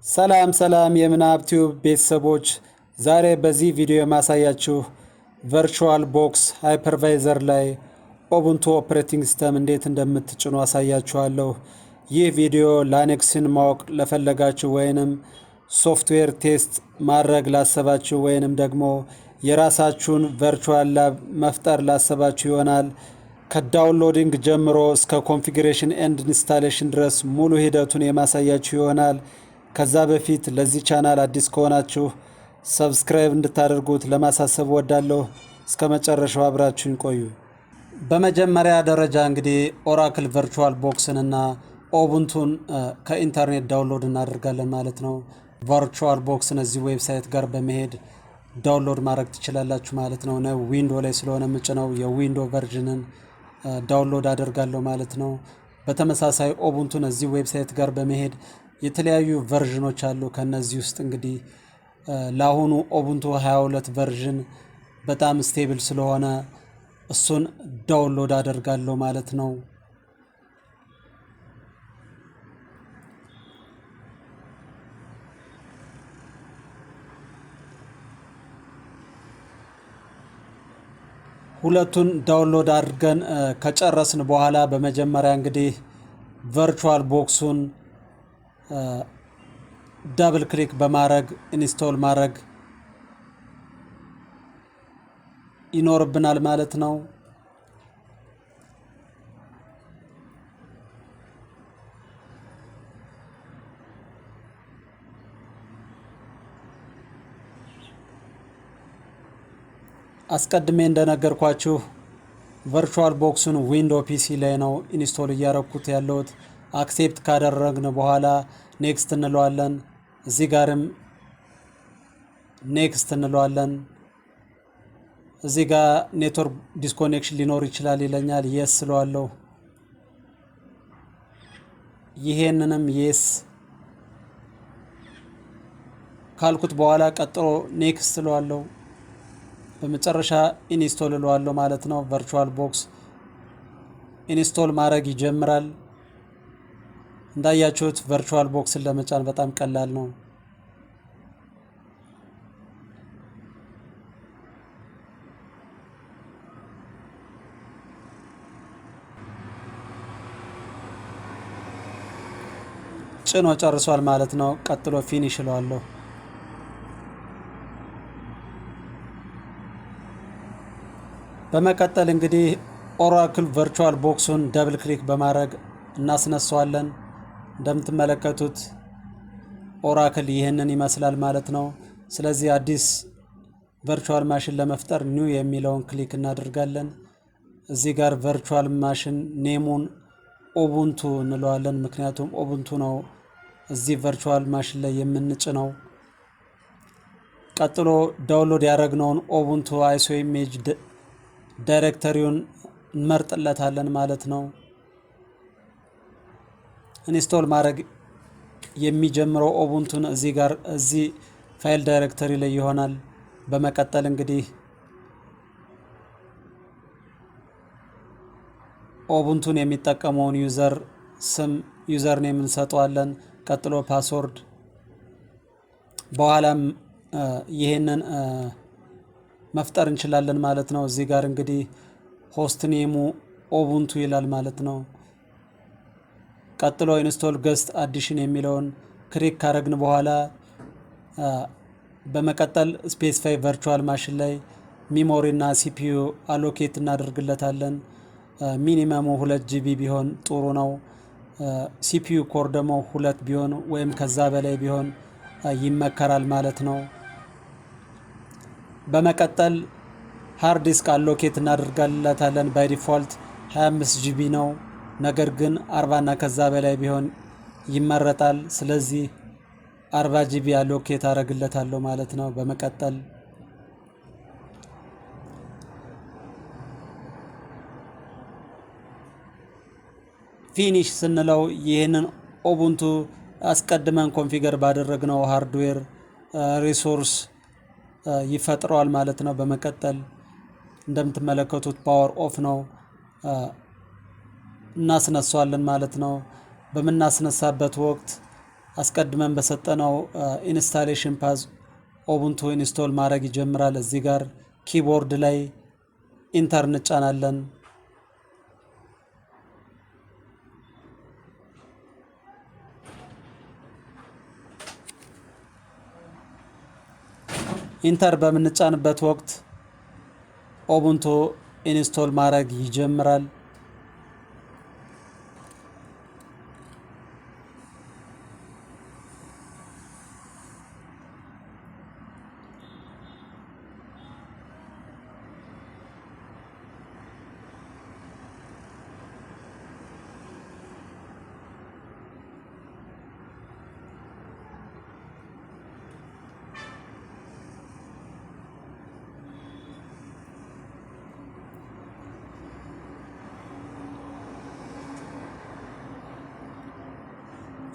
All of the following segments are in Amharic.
ሰላም ሰላም የምናብ ቲዩብ ቤተሰቦች፣ ዛሬ በዚህ ቪዲዮ የማሳያችሁ VirtualBox hypervisor ላይ Ubuntu operating system እንዴት እንደምትጭኑ አሳያችኋለሁ። ይህ ቪዲዮ Linux ን ማወቅ ለፈለጋችሁ ወይንም software test ማድረግ ላሰባችሁ ወይንም ደግሞ የራሳችሁን virtual lab መፍጠር ላሰባችሁ ይሆናል። ከ downloading ጀምሮ እስከ configuration and installation ድረስ ሙሉ ሂደቱን የማሳያችሁ ይሆናል። ከዛ በፊት ለዚህ ቻናል አዲስ ከሆናችሁ subscribe እንድታደርጉት ለማሳሰብ እወዳለሁ። እስከ መጨረሻው አብራችሁን ቆዩ። በመጀመሪያ ደረጃ እንግዲህ Oracle VirtualBox ን እና Ubuntu ን ከኢንተርኔት download እናደርጋለን ማለት ነው። VirtualBox ን እዚህ website ጋር በመሄድ download ማድረግ ትችላላችሁ ማለት ነው። እኔ Window ላይ ስለሆነ የምጭነው የ Window version ን download አደርጋለሁ ማለት ነው። በተመሳሳይ Ubuntu ን እዚህ website ጋር በመሄድ የተለያዩ version ኖች አሉ። ከነዚህ ውስጥ እንግዲህ ለአሁኑ Ubuntu 22 version በጣም stable ስለሆነ እሱን download አደርጋለሁ ማለት ነው። ሁለቱን download አድርገን ከጨረስን በኋላ በመጀመሪያ እንግዲህ VirtualBox ኡን double click በማድረግ install ማድረግ ይኖርብናል ማለት ነው። አስቀድሜ እንደነገርኳችሁ VirtualBox ኡን Window PC ላይ ነው install እያረኩት ያለሁት። Accept ካደረግን በኋላ next እንለዋለን። እዚህ ጋርም next እንለዋለን። እዚህ ጋር network disconnection ሊኖር ይችላል ይለኛል። Yes እለዋለሁ። ይሄንንም yes ካልኩት በኋላ ቀጥሎ next እለዋለሁ። በመጨረሻ install እለዋለሁ ማለት ነው። VirtualBox install ማድረግ ይጀምራል። እንዳያችሁት VirtualBox ን ለመጫን በጣም ቀላል ነው። ጭኖ ጨርሷል ማለት ነው። ቀጥሎ finish እለዋለሁ። በመቀጠል እንግዲህ Oracle VirtualBox ኡን double click በማድረግ እናስነሳዋለን። እንደምትመለከቱት Oracle ይህንን ይመስላል ማለት ነው። ስለዚህ አዲስ virtual machine ለመፍጠር new የሚለውን click እናደርጋለን። እዚህ ጋር virtual machine name ኡን Ubuntu እንለዋለን። ምክንያቱም Ubuntu ነው እዚህ virtual machine ላይ የምንጭነው። ቀጥሎ download ያደረግነውን Ubuntu ISO image directory ውን እንመርጥለታለን ማለት ነው። Install ማድረግ የሚጀምረው Ubuntu ን እዚህ ጋር እዚህ file directory ላይ ይሆናል። በመቀጠል እንግዲህ Ubuntu ን የሚጠቀመውን user ስም username እንሰጠዋለን። ቀጥሎ password፣ በኋላም ይሄንን መፍጠር እንችላለን ማለት ነው። እዚህ ጋር እንግዲህ host name ኡ Ubuntu ይላል ማለት ነው። ቀጥሎ install guest addition የሚለውን click ካረግን በኋላ በመቀጠል specify virtual machine ላይ memory እና CPU allocate እናደርግለታለን። Minimum ኡ 2 GB ቢሆን ጥሩ ነው። CPU core ደግሞ 2 ቢሆን ወይም ከዛ በላይ ቢሆን ይመከራል ማለት ነው። በመቀጠል hard disk allocate እናደርጋለታለን። By default 25 GB ነው። ነገር ግን 40 እና ከዛ በላይ ቢሆን ይመረጣል። ስለዚህ 40 GB allocate አደርግለታለሁ ማለት ነው። በመቀጠል finish ስንለው ይህንን Ubuntu አስቀድመን configure ባደረግነው hardware resource ይፈጥረዋል ማለት ነው። በመቀጠል እንደምትመለከቱት power off ነው፣ እናስነሳዋለን ማለት ነው። በምናስነሳበት ወቅት አስቀድመን በሰጠነው installation path Ubuntu install ማድረግ ይጀምራል። እዚህ ጋር keyboard ላይ enter እንጫናለን። Enter በምንጫንበት ወቅት Ubuntu install ማድረግ ይጀምራል።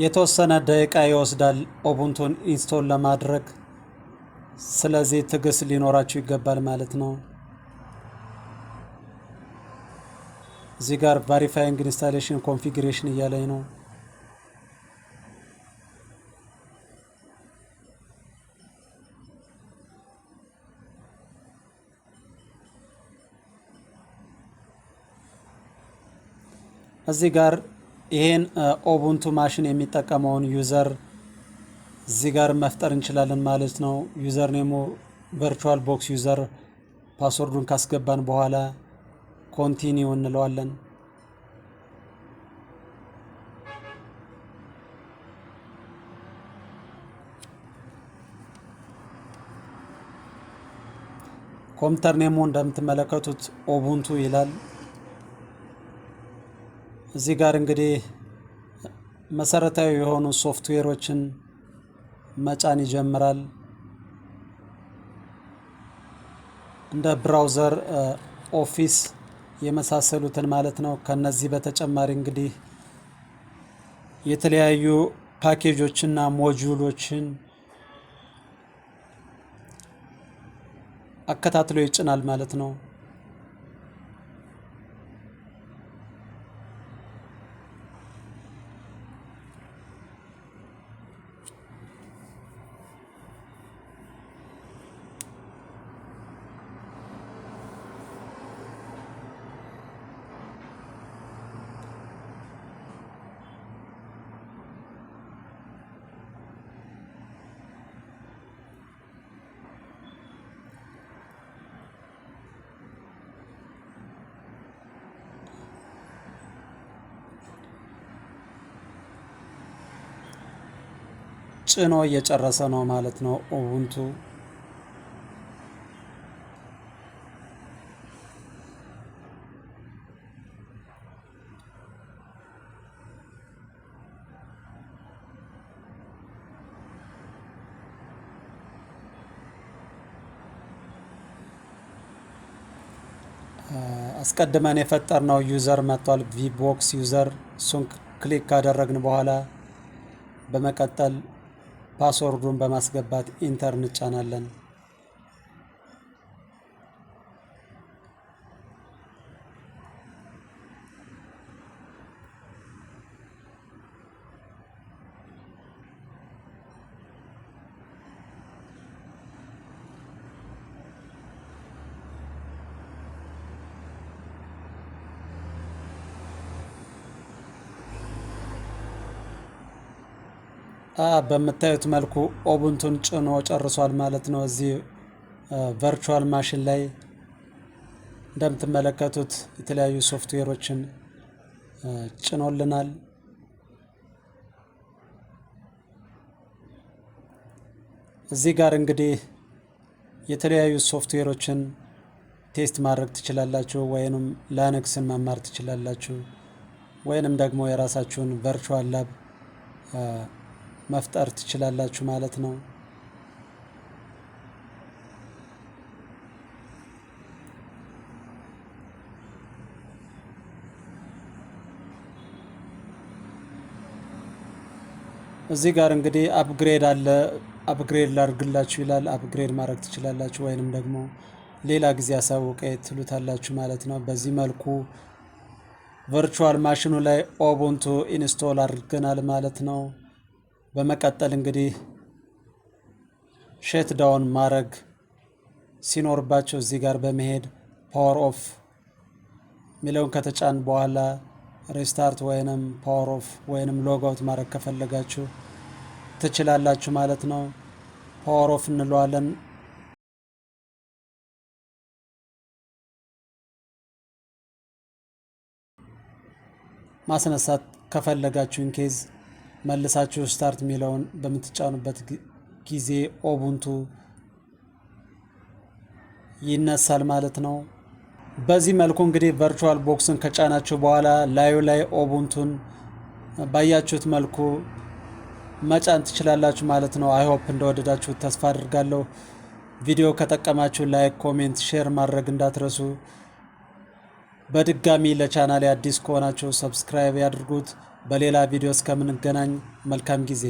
የተወሰነ ደቂቃ ይወስዳል Ubuntu ን install ለማድረግ። ስለዚህ ትዕግስት ሊኖራችሁ ይገባል ማለት ነው። እዚህ ጋር verifying installation configuration እያለኝ ነው። እዚህ ጋር ይሄን Ubuntu machine የሚጠቀመውን user እዚህ ጋር መፍጠር እንችላለን ማለት ነው። Username ኡ VirtualBox user፣ password ኡን ካስገባን በኋላ continue እንለዋለን። Computer name ኡ እንደምትመለከቱት Ubuntu ይላል። እዚህ ጋር እንግዲህ መሰረታዊ የሆኑ ሶፍትዌሮችን መጫን ይጀምራል። እንደ browser፣ Office የመሳሰሉትን ማለት ነው። ከነዚህ በተጨማሪ እንግዲህ የተለያዩ ፓኬጆችና module ኦችን አከታትሎ ይጭናል ማለት ነው። ጭኖ እየጨረሰ ነው ማለት ነው Ubuntu። አስቀድመን የፈጠርነው user መጥቷል። VBox user፣ እሱን click ካደረግን በኋላ በመቀጠል password ኡን በማስገባት enter እንጫናለን። በምታዩት መልኩ Ubuntu ን ጭኖ ጨርሷል ማለት ነው። እዚህ virtual machine ላይ እንደምትመለከቱት የተለያዩ ሶፍትዌሮችን ጭኖልናል። እዚህ ጋር እንግዲህ የተለያዩ ሶፍትዌሮችን test ማድረግ ትችላላችሁ፣ ወይንም Linux ን መማር ትችላላችሁ፣ ወይንም ደግሞ የራሳችሁን virtual lab መፍጠር ትችላላችሁ ማለት ነው። እዚህ ጋር እንግዲህ upgrade አለ። Upgrade ላድርግላችሁ ይላል። Upgrade ማድረግ ትችላላችሁ ወይንም ደግሞ ሌላ ጊዜ አሳውቀኝ ትሉታላችሁ ማለት ነው። በዚህ መልኩ virtual machine ኑ ላይ Ubuntu install አድርገናል ማለት ነው። በመቀጠል እንግዲህ shut down ማድረግ ሲኖርባችሁ እዚህ ጋር በመሄድ power off የሚለውን ከተጫን በኋላ restart ወይንም power off ወይንም log out ማድረግ ከፈለጋችሁ ትችላላችሁ ማለት ነው። Power off እንለዋለን። ማስነሳት ከፈለጋችሁ in case መልሳችሁ start የሚለውን በምትጫኑበት ጊዜ Ubuntu ይነሳል ማለት ነው። በዚህ መልኩ እንግዲህ VirtualBox ን ከጫናችሁ በኋላ ላዩ ላይ Ubuntu ን ባያችሁት መልኩ መጫን ትችላላችሁ ማለት ነው። I hope እንደወደዳችሁት ተስፋ አድርጋለሁ። ቪዲዮ ከጠቀማችሁ like፣ comment፣ share ማድረግ እንዳትረሱ። በድጋሚ ለቻናሌ አዲስ ከሆናችሁ subscribe ያድርጉት። በሌላ ቪዲዮ እስከምንገናኝ መልካም ጊዜ።